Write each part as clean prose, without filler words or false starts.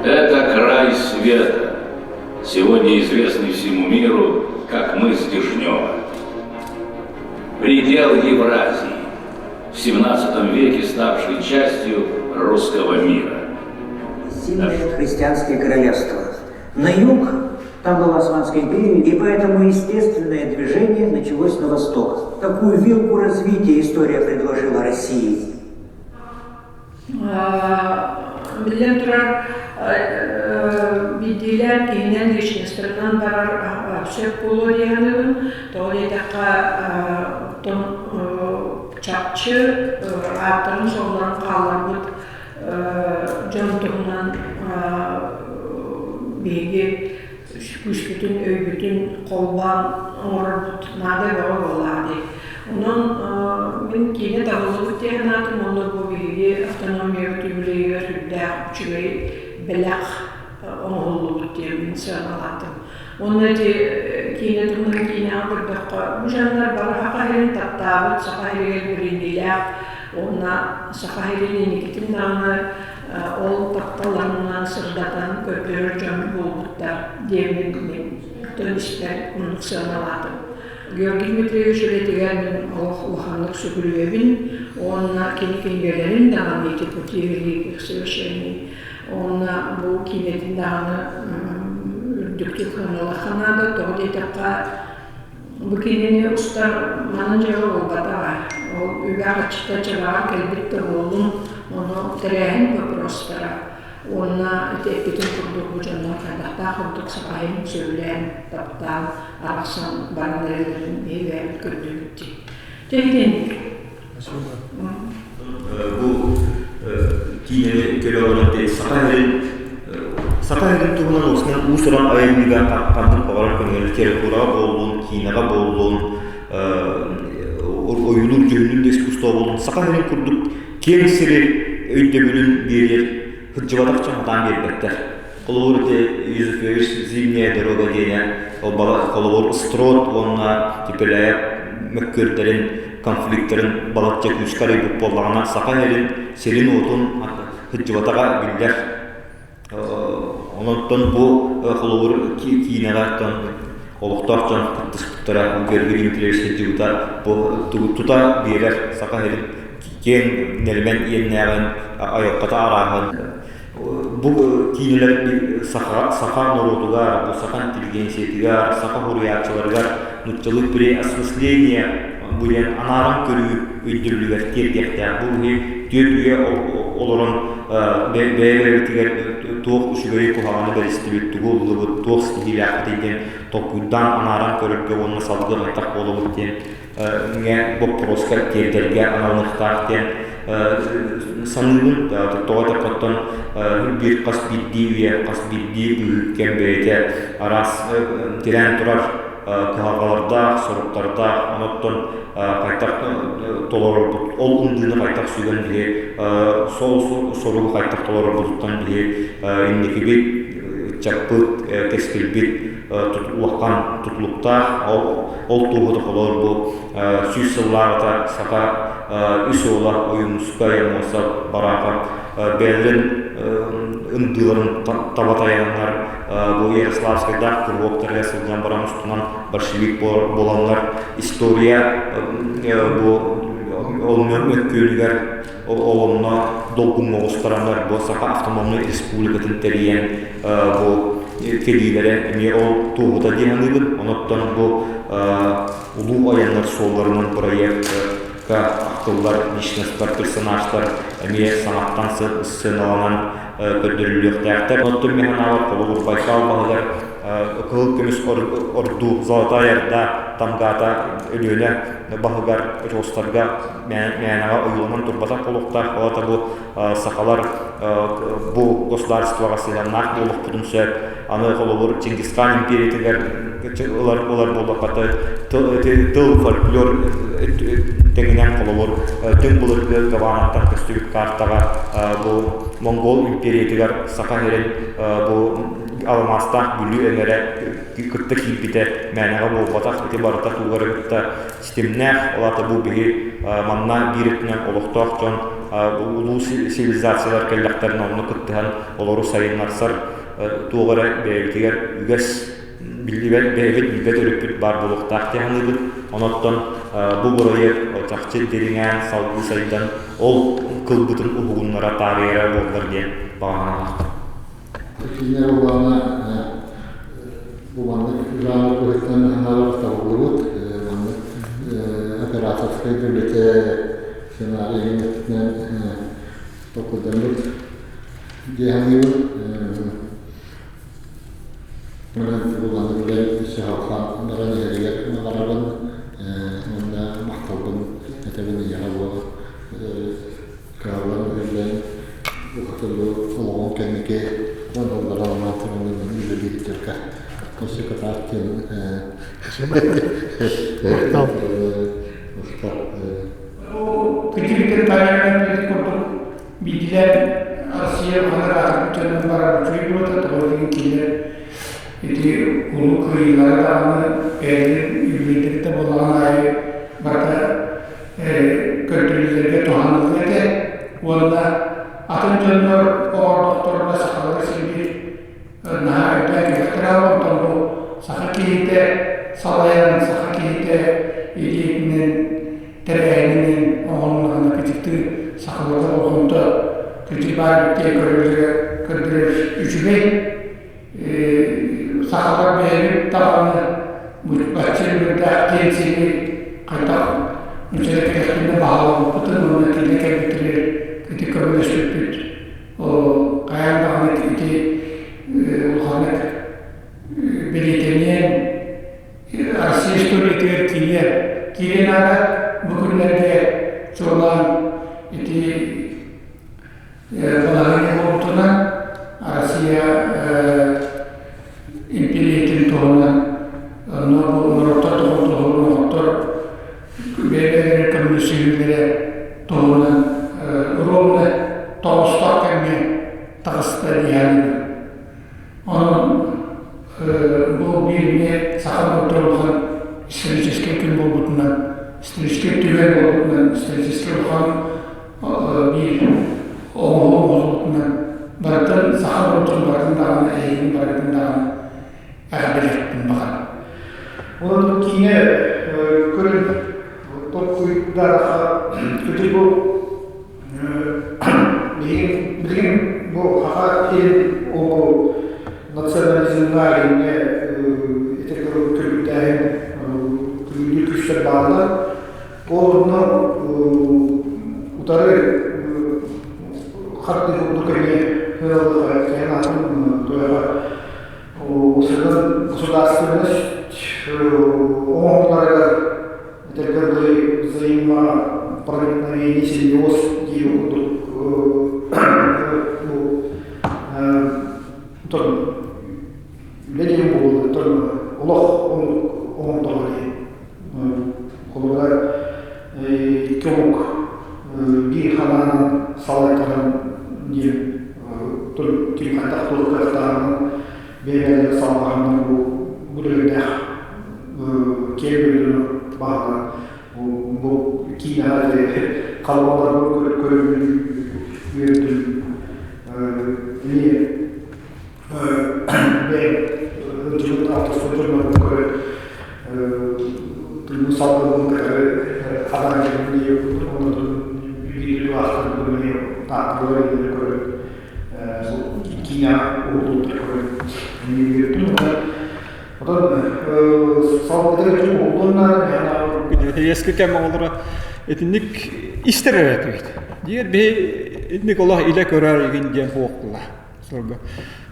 Это край света, сегодня известный всему миру как мыс Дежнева. Предел Евразии, в XVII веке ставший частью русского мира. Сильное христианское королевство. На юг там была Османская империя, и поэтому естественное движение началось на восток. Такую вилку развития история предложила России. Биллэн турар, биирдиилээн киһинэн личностарынан барар сөп буолуо дии саныыбын. Тоҕо диэтэххэ, оттон чахчы ааттарын-суолларын хаалларбыт дьон туһунан биһиги күүспүтүн, өйбүтүн холбоон оҥорорбут наада бөҕө буоллаҕа дии. Онон мин киинэ табыллыбыт дии санаатым уонна бу биһиги автономиябыт үбүлүөйүгэр сүрдээх үчүгэй бэлэх оҥоһуллубут диэн мин сыаналаатым. Уонна ити киинэ туһунан киинэҕэ көрдөххө, бу дьоннор бары Саха сирин таптаабыт, Саха сиригэр бэриниилээх уонна Саха сирин инникитин даҕаны ол тапталларынан сырдатан көрдөрөр дьон буолбуттар диэммин мин оттон испэр оннук сыаналаатым. Георгий Дмитриевич үлэтигэр мин олох улаханнык сүгүрүйэбин уонна кини кинигэлэрин даҕаны ити «Пути великих совершений» уонна бу киинэтин даҕаны үрдүктүк сыаналыахха наада. Тоҕо диэтэххэ, бу киинэни устар манан дьыала буолбатаҕа. Ол үбэ-харчыта чабаҕар кэлбит да буоллун, ону тэрээһин боппуруостара уонна ити эппитим курдук бу дьоннор хайдахтаах курдук сахайын сөбүлээн, таптаан, арахсан баран эрэллэрин биһи бэйэбит көрдүбүт дии. Дьэ итинник. Бу киинэни көрө олорон Саха сирин Саха сирин туһунан уусунан уус-уран айымньыга ханнык баҕарар көрүҥэр литератураҕа буоллун, киинэҕэ буоллун, ойуулуур дьүһүннүүр да искусство буоллун, Саха сирин курдук киэҥ сири өйдөбүлүн биэрэр кырдьыбатах дьон сатаан биэрбэттэр. Холобур, ити Юзефович «Зимняя дорога» диэнэ холобур Строд уонна Тепеляев мөккүөрдэрин, конфликтарын балачча күүскэ арыйбыт буоллаҕына, Саха сирин сирин-уотун сылдьыбатаҕа биллэр. Онон бу холобур киинэҕэ олохтоох дьон кыттыспыттара, Георгий Дмитриевич сылдьыбыта бу тута биэрэр Саха сирин киэҥ нэлэмэн иэннээҕин, айылҕата арааһын Бу киинэлэр саха, саха норуотугар, бу саха интеллигенциятыгар, саха суруйааччыларыгар нууччалыы переосмысление бу диэн анааран көрүү өйдөбүлүгэр тиэрдиэхтээх. Бу киһи түөрт үйэ олорон бэйэ-бэйэбитигэр туох үчүгэйи куһаҕаны бэристибит, тугу ыллыбыт, туох ситиһиилээхпитий диэн толкуйдаан анааран көрөргө уонна салгыы хайдах буолабыт диэн боппуруоска тиэрдэргэ аналыныахтаах диэн саныыбын. Тоҕо эттэххэ биир хас биирдии үйэ, хас биирдии быыһык кэм бэйэтэ араас тирээн турар кыһалҕалардаах, соруктардаах, онон хайдах толорорбут, ол ындыыны хайдах сүгэн биһи сол соругу хайдах толорорбутуттан биһи инникибит, ыччаппыт, кэскилбит улахан тутулуктаах. Ол туоһута холоор бу 100 сыллааҕыта саха үс уола Ойуунускай, Аммосов, Бараахап бэйэлэрин ындыыларын таба тайананнар бу Ярославскайдаах куруһуоктарыгар сылдьан баран устунан большевик буоланнар история бу ол мөккүөнүгэр ол онно долгуҥҥа оҕустараннар бу Саха автономнай республикатын тэрийэн бу кэлиилэрэ эмиэ ол туоһута дии саныыбын. Онон бу улуу айаннар суолларынан бырайыакка ахтыллар личностар, персонажтар эмиэ саҥаттан сыаналанан көрдөрүллүөхтээхтэр. Оттон мин санаабар, холобур, Байкал баһыгар кыһыл көмүс ордуу Золотая Орда тамгаата Өлүөнэ баһыгар очуостарга мээнэҕэ ойууланан турбатах буолуохтаах. Ол аата бу сахалар бу государствоҕа сыһыаннаах буолуохпутун сөп. Аны холобур Чингисхан империятыгар ылар ылар буоллахха тыл фольклор тэҥинэн холобур түҥ былыргы Гаванаттан көстүбүт картаҕа бу Монгол империятыгар Саха сирин бу алмаастаах Бүлүү эҥэрэ кытта киирбитэ мээнэҕэ буолбатах. Ити барыта тугу эрэ кытта ситимнээх, ол аата бу биһи манна биир өттүнэн олохтоох дьон Улуу цивилизациялар кэллэхтэринэ онно кыттыһан олору сайыннарсар туох эрэ бэйэбитигэр үгэс биллибэт бэйэбит билбэт өрүппүт баар буолуохтаах дии саныыбын. Онон бу бырайыак чахчы дириҥээн салгыы сайдан ол кылбытын уһугуннара таарыйара буоллар диэн баҕа санаалаахпын. Итиннэр улаана бу маннык жанр быһыытынан аналар табыллыбыт маннык операторскай үлэтэ сценарийын өттүнэн толкуйдаммыт дии саныыбын. Онон улахан үлэ саһылхан баран иһэригэр баҕарабын уонна махталбын этэбин ийэҕэ буолар кыһаллан үлэлээн бу олоҕум кэнники уонна үлэлиирдэргэ өссө кытаат диэн махтал. Кытыытын таайан курдук биирдилээн Россия ханараатын дьонун барар үчүгэй буолта тоҕо диэн кинилэр ити улуу кыайыылара даҕаны бэйэлэрин үбүлүөйдэрэ да буоллаҕын аайы барыта көрдөрүүлэргэ туһаныллар этэ уонна атын дьоннор оҥордохторуна сахалары син наһаа өйдөөн кэлиэхтэрэ онтон бу саха киһитэ салайан саха киһитэ илиитинэн тэрээһининэн оҥоһуллаҕына кытыктыы сахаларга болҕомто кырдьык баар диэн көрөллөрө көрдөрөр үчүгэй сахалар бэйэбит даҕаны бачча үлүгэрдээх киэҥ сири хайдах үчүгэй кэлэхпинэ баһылаабыппытын уонна киинэ кэлбиттэригэр ити көмөлөспүппүт хайаан даҕаны ити улаханнык бэлиэтэниэн Россия историятыгар киириэн киириэн наада бу күннэргэ чуолаан ити балаһыанньа буолбутунан Россия империятын туһунан онно бу норуоттар доҕордоһор бэйэ-бэйэлэрин көмүлүсүһүүлэрэ туһунан ровно тоҕустаах кэмҥэ таҕыста диэххэ Онон бу биир эмиэ саха норуота улахан историческай күн буолбутунан, историческай түгэн буолбутунан, историческай улахан биир оҥоһуу оҥоһуллубутунан барытын саха норуотун барытын даҕаны эһигини барытын даҕаны эҕэрдэлиэхпин баҕарабын. Онон киинэ көрөн толкуйдаатахха ити бу билигин билигин бу саха сирин ол национализмҥа илиҥҥэ ити көрүктээһин күрүүнү күүстэр бааллар. Ол онно утары хардыы курдук эмиэ ыаллыха кэһэн атын туйаҕа государственность оҥоһулларыгар этэргэ дылы взаимопроникновение симбиоз диир курдук тон үлэ диэн буолуо тон олох оҥордоҕо дии холобура икки омук биир ханаанан салайтаран диэн ким хайдах туох кыахтааҕынан бэйэлэрэ салҕаһаннар бу бу дойдах киэҥ дойдуну баһылаан бу киинэҕэ халбаларбын көрөммүн үөрдүм эмиэ бэйэм сылдьыбыт алтыспыт дьоннорбун көрөн тыынын салгынын кытары ханаан кэлбит диye онно биир дойдулаахтарбын эмиэ таатталар көрөн киинэҕэ уһуллубуттар көрөн үөрдүм Отон салгытыгар уһуллуонна Эски кэм оҕолоро итинник истэр эрэ этибит. Диир биһи итинник олох илэ көрөр игин диэн хуохпула. Сорго.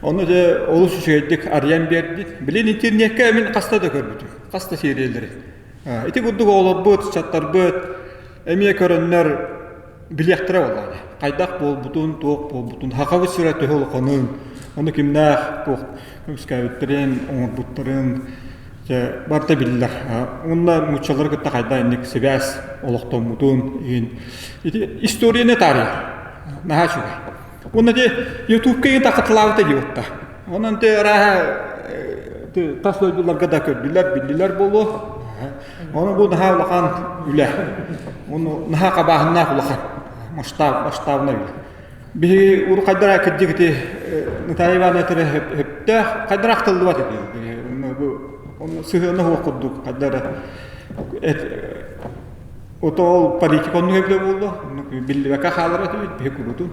Ону дьэ олус үчүгэйдик арыйан биэрдит. Билин интернеккэ мин хаста да көрбүтүм. Хаста сериялары. Ити курдук оҕолорбут, ыччаттарбыт эмиэ көрөннөр билиэхтэрэ буоллаҕа. Хайдах буолбутун, туох буолбутун, хахабыт сирэ төһө улаханын, ону кимнээх туох көмүскээбиттэрин, оҥорбуттарын дьэ барыта биллэр. Уонна нууччалары кытта хайдах инник сибээс олохтоммутун иһин ити историяны таарыйар. Наһаа үчүгэй. Уонна ити Ютубка иһин тахатылаабыта дии отта. Онон ити арааһа тас дойдуларга да көрдүлэр, биллилэр буолуо. Ону бу наһаа улахан үлэ. Ону наһаа хабааһыннаах улахан. Масштаб, масштабнай үлэ. Биһи урукайдара кырдьык ити Наталья Ивановна этэрэ сөптөөх, хайдара ахтыллыбат ити. Бу сыһыана суох курдук хайдара Ото ол политика оннук эбитэ буолла, оннук биллибэккэ хаалар этибит биһи курутун.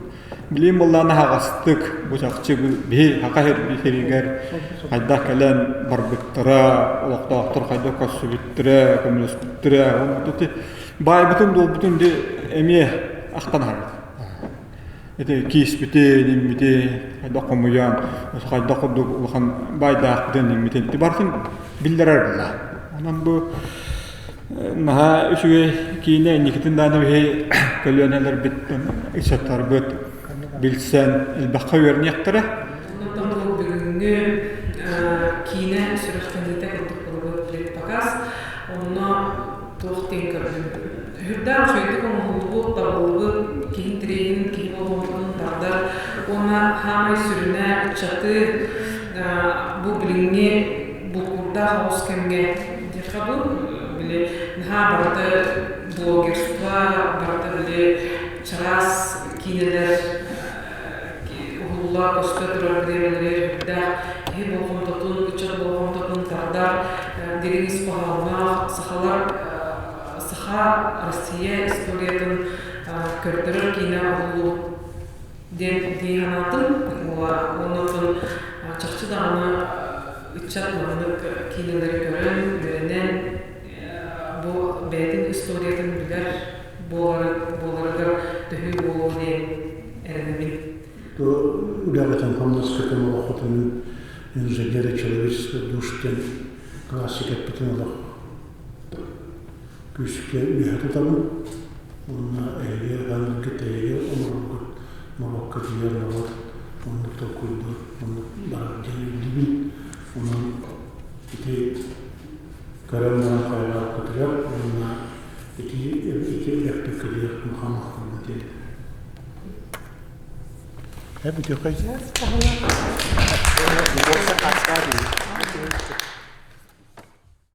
Билигин буоллаҕына аһаҕастык бу чахчы биһи саха сиригэр хайдах кэлэн барбыттара, олохтоохтор хайдах көрсүбүттэрэ, көмөлөспүттэрэ, онно баайбытын дуолбутун ди эмиэ ахтан аһарбыт. Ити кииспитин, иммитин, хайдах хомуйан, хайдах курдук улахан баайдаахпытын, иммитин барытын биллэрэр буолла. Онон бу наһаа үчүгэй киинэ инникитин даҕаны биһи көлүөнэлэрбит ыччаттарбыт билсэн элбэххэ үөрэниэхтэрэ. Онтон бу бүгүҥҥү киинэ сүрэхтэниитэ курдук буолбут предпоказ. Онно туох диэн көрдүм. Үрдээх үчүгэйдик оҥоһуллубут, табыллыбыт, киһи интэриэһин, киһи болҕомтотун тардар уонна саамай сүрүнэ ыччаты бу билиҥҥи булкуурдаах оҕус кэмҥэ диэххэ дуу, били наһаа барыта блогерство, барыта били чараас киинэлэр уһулла көстө турар бириэмэлэри үрдээх киһи болҕомтотун, ыччат болҕомтотун тардар дириҥ ис хоһоонноох сахалар саха Россия историятын көрдөрөр киинэ уһуллуу диэн дии санаатым. Уонна оттон чахчы даҕаны ыччат маннык киинэлэри көрөн, үөрэнэн бу бэйэтин историятын билэр буоларыгар төһүү буолуо диэн эрэнэбин. Үлэҕитин хамнаскытын олоххутун инженеры человеческой душ диэн классик эппитин олох күүскэ үөһэ тутабын уонна эһиги аныгы эһиги оҥороргут норуокка тиийэр норуот оннук толкуйдуур оннук барар диэн өйдүүбүн онон ити көрөн баран хайҕаабыккытыгар уонна ити ити эппиккитигэр улахан махталбын тиэрдэбин. Эбит